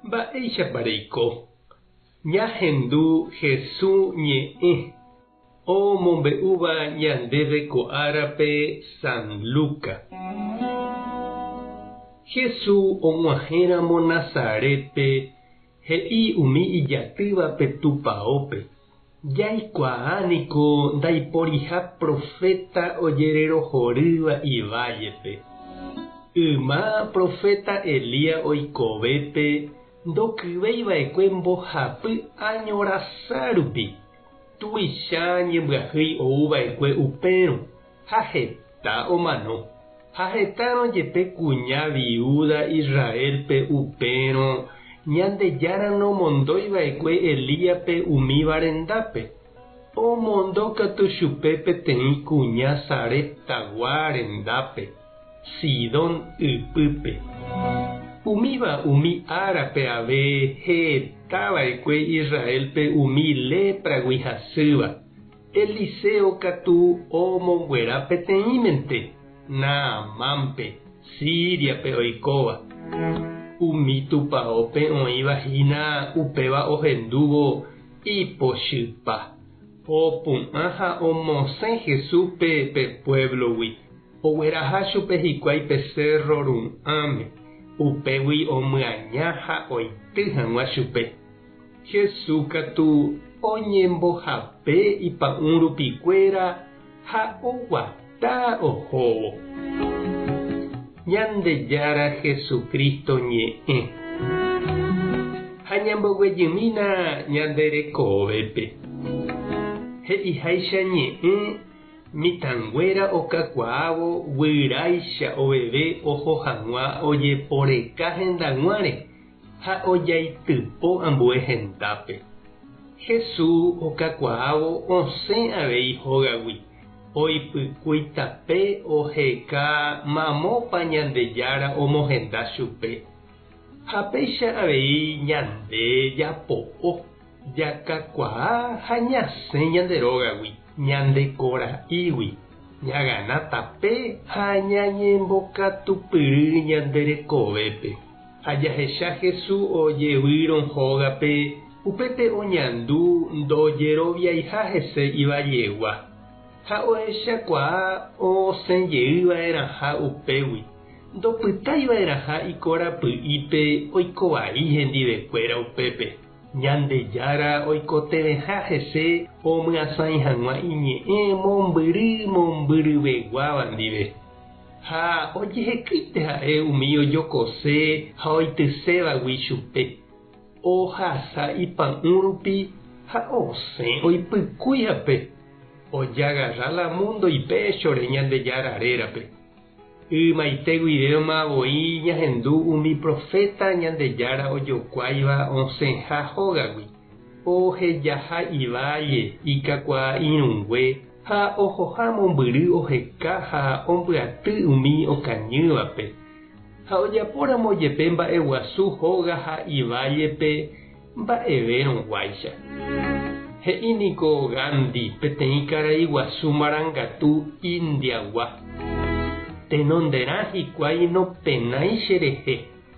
Mba'éichapa reiko? Ñahendu Hesu ñe'ẽ omombe'úva ñandéve ko árape San Luca. Hesu og̃uahẽramo Nazarétpe he'i umi ijatývape tupaópe, Jaikuaa niko ndaiporiha proféta ojererohorýva ivállepe. Yma proféta Elías oikovépe ndokyvéi va'ekue mbohapy áño rasa rupi. Tuicha ñembyahýi ou va'ekue upérõ ha heta omano. Ha hetárõ jepe kuña viúda Israélpe upérõ Ñandejára nomondói va'ekue Elíaspe umíva rendápe, omondo katu chupe peteĩ kuña Sareptagua rendápe, Sidón ypýpe. Umíva umi árape ave heta va'ekue Israélpe umi lépragui hasýva. Eliseo katu omonguera peteĩmente, Naamánpe, Síriape oikóva. Umi tupaópe oĩva hína upéva ohendúvo ipochypa, opu'ã ha omosẽ Jesúspe pe puévlogui, ogueraha chupe hikuái pe sérro ru'ãme, upégui omyaña ha oity hag̃ua chupe. Jesús katu oñembohape ipa'ũ rupikuéra ha oguata ohóvo. Ñandejára Jesucristo ñe'ẽ. Ha ñamboguejymína ñande rekovépe. He'iháicha ñe'ẽ mitãnguéra okakuaávo guyráicha oveve oho hag̃ua ojeporeka hendag̃uáre. Ha ojaitypo ambue hendápe. Jesús okakuaávo osẽ avei hógagui, oipykúi tape oheka mamópa Ñandejára omohenda chupe. Ha péicha avei ñande japo'o, jakakuaa ha ñasẽ ñande rógagui, ñande kora'ígui, ñagana tape ha ñañembokatupyry ñande rekovépe. Ha jahecha Jesús ojevýrõ hógape, upépe oñandu ndojeroviaiha hese ivallegua, ha ohechakuaa osẽ jey va'erãha upégui, ndopytái va'erãha ikorapy'ípe oiko vai hendivekuéra upépe. Ñandejára oikotevẽha hese omyasãi hag̃ua iñe'ẽ mombyry mombyryveguáva ndive. Ha ojehekýinte ha'e umi ojokose ha oitysévagui chupe, ohasa ipa'ũ rupi ha osẽ oipykúi hape, ojagarra la múndo ipéchore Ñandejára rérape. Ymaite guivéma voi ñahendu umi proféta Ñandejára ojokuáiva osẽha hógagui, ohejaha iválle ikakuaa irũngue ha ohoha mombyry oheka ha ombyaty umi okañývape. Ha ojapóramo jepe mba'eguasu hóga ha ivállepe mba'evérõguáicha. He'i niko Gandhi peteĩ karai guasu marangatu India-gua, Tenonderã hikuái nopenái cherehe,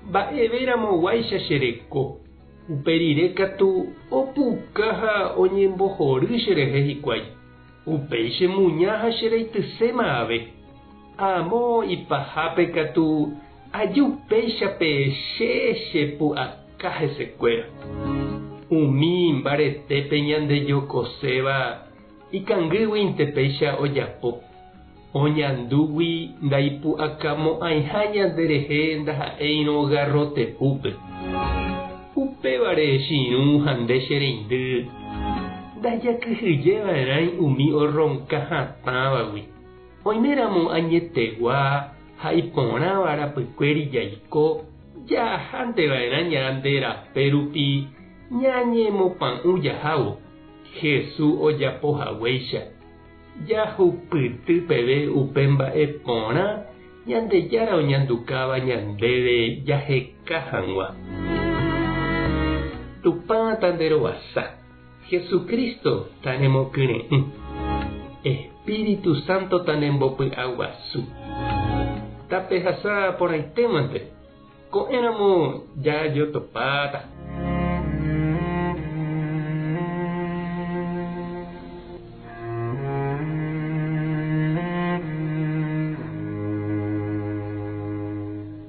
mba'everamoguáicha che reko. Upe rire katu opuka ha oñembohory cherehe hikuái. Upéi che muña ha che reityséma ave. Amo ipahápe katu aju péichape che che pu'aka hesekuéra. Umi mbaretépe ñandejokoséva ikangýguinte péicha ojapo. Oñandúgui ndaipu'akamo'ãiha ñanderehe ndaha'éirõ garrotepúpe. Upévare che irũ ha nde che reindy, ndajakyhyjeva'erãi umi orronka hatãvagui. Oiméramo añetegua ha iporãva rapykuéri jaiko, jahánteva'erã ñande rape rupi ñañemopa'ũ jahávo, Jesús ojapo haguéicha. Jahupyty peve upe mba'e porã Ñandejára oñandukáva ñandéve jaheka hag̃ua. Tupã tanderovasa, Jesucristo tanemokyre'ỹ, Espíritu Santo tanembopy'aguasu. Tapehasa porãitémante. Ko'ẽramo jajotopáta.